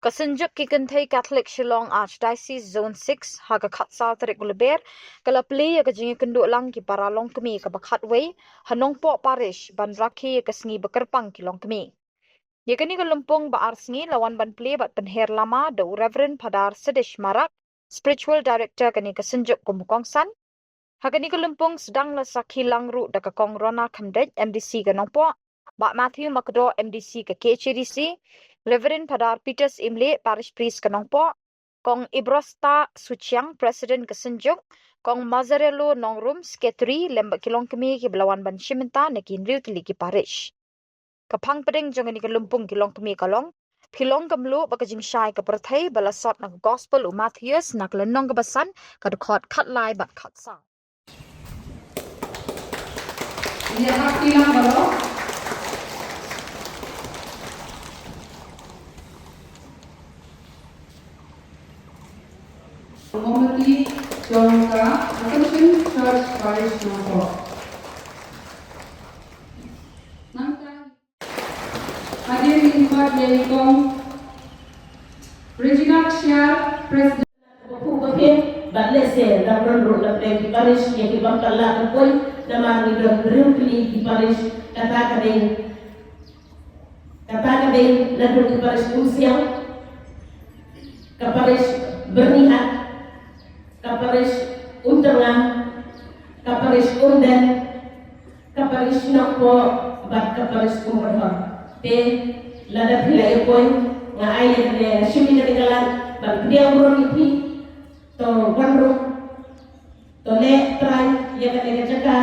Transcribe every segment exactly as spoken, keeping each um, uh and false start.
Ka Synjuk ki Kynthei Katholik Shillong Archdiocese Zone six ha ka khatsaw tarik u Lber ka la plie ïa ka jingïakynduh lang ki para longkmie kaba khatwei ha Nongpoh Parish ban rakhe ïa ka sngi ba kyrpang ki longkmie. Ïa kane ka lympung ba ar sngi la wan ban plie bad pynher lama da u Reverend Phadar Sadish Marak, Spiritual Director kane ka synjuk kum u kongsan. Ha kane ka lympung sdang la sakhi lang ruh da ka Kong Rona Khymdeit, M D C ka Nongpoh, Bah Matthew Makdoh, M D C ka K H A D C, Reverend Phadar Peters Imlieh, Parish Priest ka Nongpoh, Kong Ibrasta Suchiang, President ka synjuk, Kong Mazzarello Nongrum, Secretary, lem bad ki longkmie kiba la wan ban shim bynta na ki hynriew tylli ki parish. Ka phang pdeng jong kane ka lympung ki longkmie ka long, phi long ka mluh ba ka jingshai ka pyrthei, ba la sot na ka Gospel u Mathaios na ka lynnong kaba san, ka dkhot khatlai bad khatsaw. Ïa hap ki lang baroh. Mombati jong ka Assumption Church Parish Nongpoh. Nangta hadien ngin pat ïa i Kong Regina Kshiar, President. Ba phu ba phi, bad lehse dang don ruh na pdeng ki parish ïa ki bym pat lah ban poi, namar ngi don hynriew tylli ki parish, kata ka dei, kata ka dei naduh ki parish Umsiang, ka parish Byrnihat, ka parish Umtyrngan, ka parish Umden, ka parish Nongpoh bad ka parish Umkyrhor. Te lada phi la ïa poi, nga ai ïa kane, nga shim ïa kane ka lad ban pdiang burom ïa phi. To wan ruh, to leh trai ïa kane ka jaka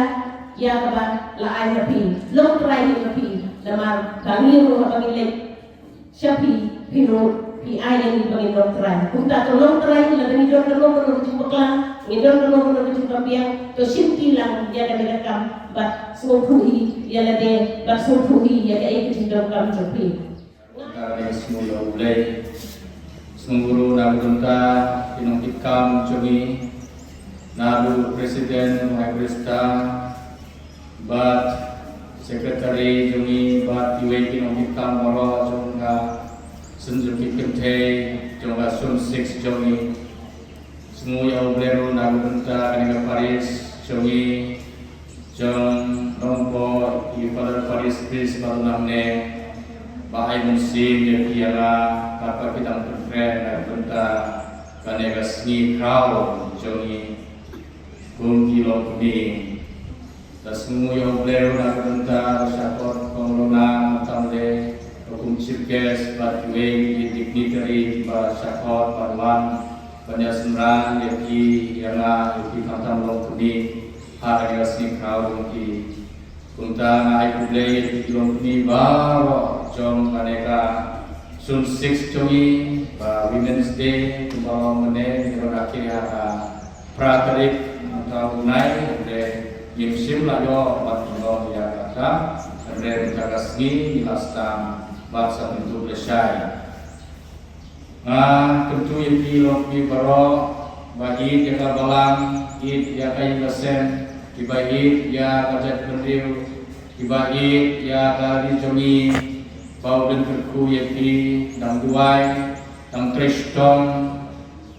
ïa kaba la ai ha phi. Long trai ïa phi, namar ba ngi ruh haba ngi leit sha phi, phi ruh phi ai ïa ngi ba ngin long trai. Kumta to long trai, lada ngi don kano kano ka jingbakla, ngi don kano kano ka jingpynbiang, to shim ti lang ïa kane ka kam bad sngewthuh hi ïa lade bad sngewthuh hi ïa kaei ka jingdonkam jong phi. Nga kane ka sngew ïa U Blei. Sngew ruh na ka bynta ki nongkitkam jong ngi, naduh President Mai Krista, bad Secretary jong ngi, bad kiwei ki nongkitkam baroh jong ka Synjuk ki Kynthei jong ka Zone six jong ngi. Sngew ïa U Blei ruh na ka bynta kane ka parish jong ngi, jong Nongpoh, i Father Parish Priest ba don hangne, ba ai mynsiem ïa phi ïa nga, katba phi dang pynkhreh na ka bynta kane ka sngi khraw jong ngi kum ki longkmie. Te sngew ïa U Blei ruh na ka bynta, shakor Kong Rona, tam le ka kum chief guest bad kiwei ki dignitary kiba shakor ban wan ban ïa synran ïa phi ïa nga ïa phi khamtam longkmie ha kane ka sngi khraw jong phi. Kumta nga ai khublei ïa phi ki longkmie baroh jong kane ka Zone six jong ngi, ba Women's Day kumba ong mynne ngi rakhe ha ka phra tarik mynta u bnai, hynrei ngim shym la ïoh ban pynlong ïa kata, hynrei mynta ka sngi ngi la sdang bad sa pynduh lashai. Nga kyntu ïa phi longkmie baroh, ba ïeit ïa ka balang, ïeit ïa ka ïing ka sem, kiba ïeit ïa ka jaitbynriew, kiba ïeit ïa ka ri jong ngi, ba U Blei un kyrkhu ïa phi, dang duwai, dang trei shitom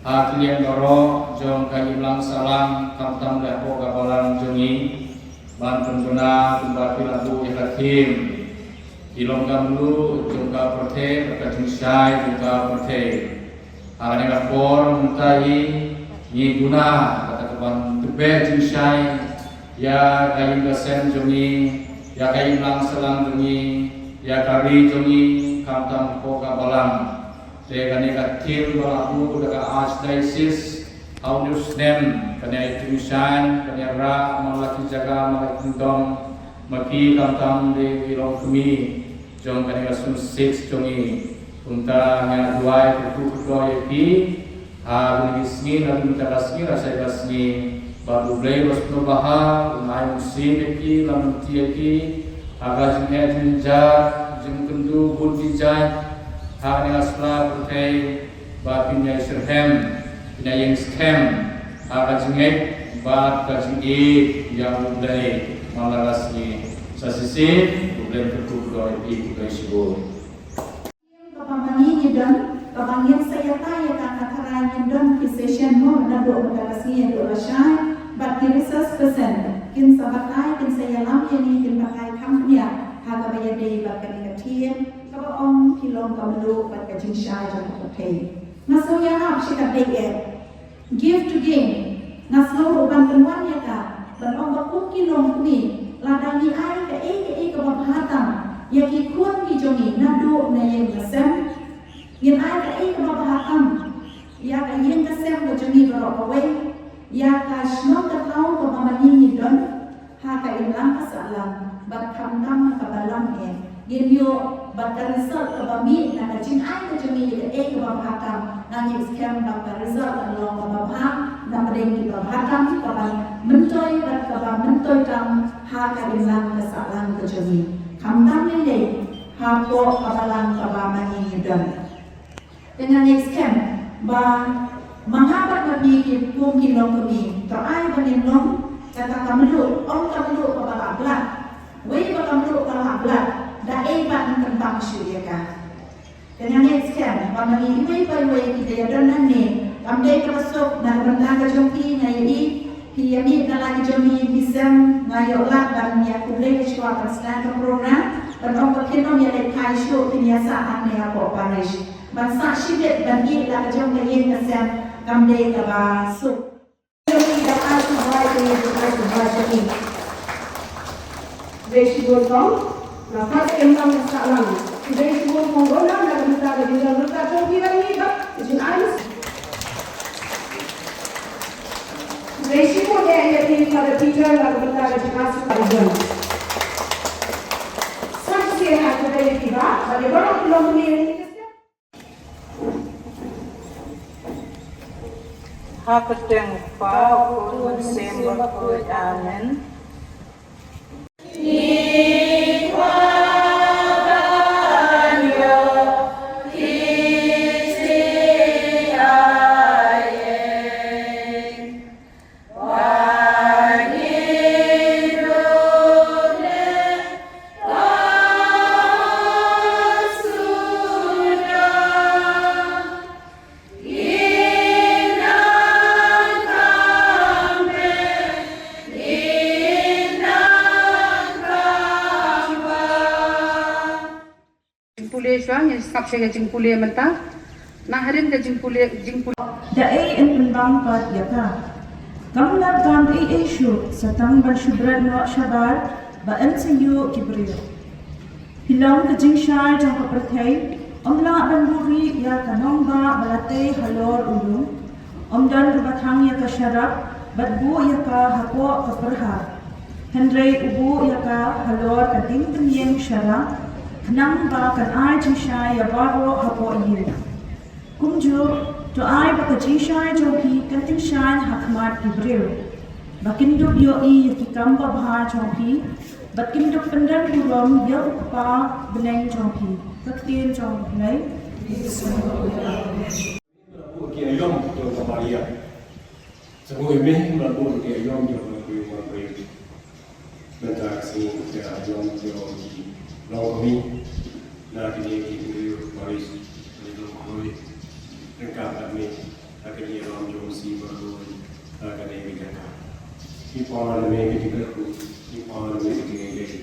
ha ki liang baroh jong ka imlang sahlang, khamtam leh hapoh ka balang jong ngi, ban pynbna kumba phi la buh ïa ka theme, phi long ka mluh jong ka pyrthei, ka jingshai jong ka pyrthei. Ha kane ka por mynta hi ngi duna kata ka ban tbeh jingshai ïa ka ïing ka sem jong ngi, ïa ka imlang sahlang jong ngi, ïa ka ri jong ngi, khamtam hapoh ka balang. Te kane ka theme ba la buh da ka Archdiocese ha une u snem, kane ka jingshai, kane ka rah man la ki jaka, man la ki kyndong, ma ki khamtam de ki longkmie jong kane ka Zone six jong ngi. Kumta nga duwai kyrkhu kyrdoh ïa phi ha kine ki sngi, na mynta ka sngi, lashai ka sngi, ba U Blei ba sngewbha un ai mynsiem ïa phi, lam lynti ïa phi ha ka jingeh jingjar, jingkynduh bun ki jait ha kane ka sla pyrthei, ba phin ïai shitrhem, phin ïai ïeng skhem ha ka jingngeit bad ka jingïeit ïa U Blei man la ka sngi. Sa shisien U Blei un kyrkhu kyrdoh ïa phi, khublei shibun. Ka pamani ngi don, ka Ba ngin sa ïatai ïa ka, ka tharai ngin don ki session mo, naduh mynta ka sngi haduh lashai, bad ki resource person kin sa batai, kin sa ïalam ïa ngi, kin batai kham bniah ha kaba ïadei bad kane ka theme kaba ong ki long ka mluh bad ka jingshai jong ka pyrthei. Nga sngew ïarap shi katdei eh. Give to gain. Nga sngew ruh ban pynwan ïa ka, ban ong ba kum ki longkmie, lada ngi ai kaei kaei kaba bha tam ïa ki khun ki jong ngi naduh na ïing na sem, ngin ai kaei kaba bha tam ïa ka ïing ka sem ka jong ngi baroh kawei, ïa ka shnong ka thaw kaba ma ngi ngi don ha ka imlang ka sahlang, bad khamtam ha kaba long eh, ngin ïoh bad ka result kaba mih na ka jingai ka jong ngi ïa kaei kaba bha tam. Nga ngeit skhem ba ka result kan long kaba bha napdeng kiba bha tam, kaba myntoi bad kaba myntoi tam ha ka imlang ka sahlang ka jong ngi, khamtam lei lei hapoh ka balang kaba ma ngi ngi don. Te nga ngeit skhem ba ma nga bad ma phi ki kum ki longkmie, to ai ba ngin long kata ka mluh, ym ka mluh kaba la blah, wei ba ka mluh ka la blah, da ei ba ngin kyntang shuh ïa ka. Te nga ngeit skhem ba ma ngi iwei pa iwei ki da ïadon nangne, kam dei kaba suk na ka bynta ka jong phi. Nga ïohi phi ïa mih na la ki jong ngi ki sem, nga ïoh lad ban ïa khublei shuwa ban sdang ka program, ban ong ba phin ym ïa leit phai shuh, phin ïa sah hangne hapoh parish. Ban sah shibit ban ïeh la ka jong ka ïing ka sem kam dei kaba suk. Dei shibun kong na first imlang ka sahlang. Dei shibun kong Rona na ka bynta ka jingjynjar jong ki, ba ngi ba ka jingai. Dei shibun eh ïa phi Father Peter na ka bynta ka jingai. Sa shisien ha ka dei phi ba ba dei baroh ki longkmie. Ha ka kyrteng u Kpa, u Khun, u Mynsiem Bakhuid. Amen. Jingpule shuwa, ngin sngap shuwa ïa ka jingpule mynta. Na hadien ka jingpule, jingpule. Da ei yn pynbang pat ïa ka? Kam lap kam ei ei shuh, sa tang ban shu bret noh shabar ba yn sa ïuh ki briew. Phi long ka jingshai jong ka pyrthei, ym lah ban buhrieh ïa ka nongbah ba la tei halor u lum. Ym don kaba thang ïa ka sharap bad buh ïa ka hapoh ka pyrha. Hynrei u buh ïa ka halor ka dieng pynïeng sharang, khnang ba kan ai jingshai ïa baroh hapoh ïing. Kumjuh, to ai ba ka jingshai jong phi kan tyngshaiñ ha khmat ki briew, ba kin dup ïohi ïa ki kam babha jong phi, bad kin dup pyndon burom ïa u Kpa bneng jong phi. Ka ktien jong U Blei. Ki aïom jong ka Maria. Sngewbha me la bun ki aïom jong ka Maria. Mynta ka sngi ki aïom jong ki longkmie na kine ki briew parish, ki longkmie. Ryngkat bad me ha kane ka aïom jong si ba la bun ha kane ka jaka. Ki pan me ki jingkyrkhu, ki pan me ki jingkyrkhu.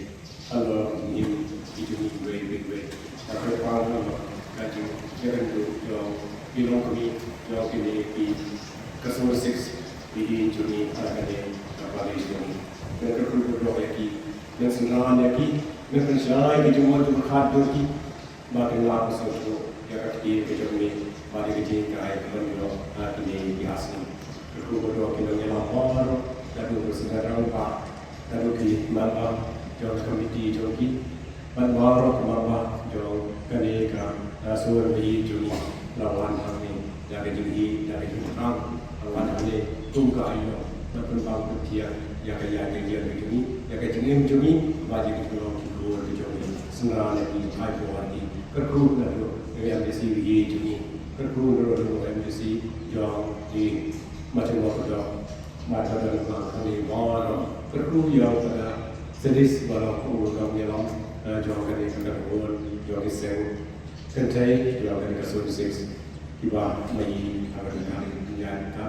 Halor ki jingim ki jong ngi kiwei kiwei. Ka pyrpang halor ka jingïakynduh jong ki longkmie jong kine ki, ka Zone Six, ki ïing jong ngi ha kane ka parish jong ngi. Ngan kyrkhu kyrdoh ïa ki, ngan synran ïa ki, ngan pynshai ki jingmut jingpyrkhat jong ki. Ba kin lah ban sngewthuh ïa ka ktien ka jong me bad ïa ka jinghikai ka ban ïoh ha kine ki sngi. Kyrkhu kyrdoh ki nongïalam baroh, naduh u President rangbah, naduh ki member jong ka komiti jong ki, bad baroh ki member jong kane ka, ah, Zone ba ïeit jong ngi. La wan hangne da ka jingïeit, da ka jingthrang, la wan hangne kum ka aïom ban pynbang pynthiah ïa ka ïaid ka jingim jong ngi, ïa ka jingim jong ngi, bad ïa ka jinglong ki khun ki jong ngi. Synran ïa ki, ai por ïa ki. Kyrkhu naduh u M D C ba ïeit jong ngi, kyrkhu naduh u M D C jong ngi, Machung Mawkdong, bad ba don ba kane baroh. Kyrkhu ïa u Father Sadis ba long u nongïalam, eh, jong kane ka kynhun jong ki seng kynthei jong kane ka Zone Six. Kiba ma i ka ka ka ka ka ka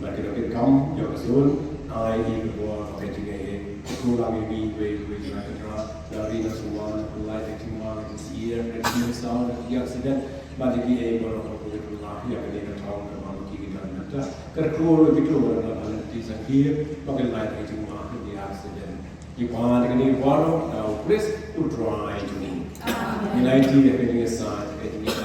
ma ki ka kam yo ka sun ai i ka bo ka ka jingai e. Ku la ngi bi wei wei la ka tra la ri na suan ku la ka ki ma ka si ya ka ki sa ka ki accident. Ba de ki e bo ka ku la ya ka ni ka tong ka ma ki ki ta na ta. Ka ku ro ki to na na ti sa ki ba ka la ka ki ma ka ki accident. Ki ba de ki ni ba ro na u Khrist u trai juni. Ni lai ti de ki ni sa ka ki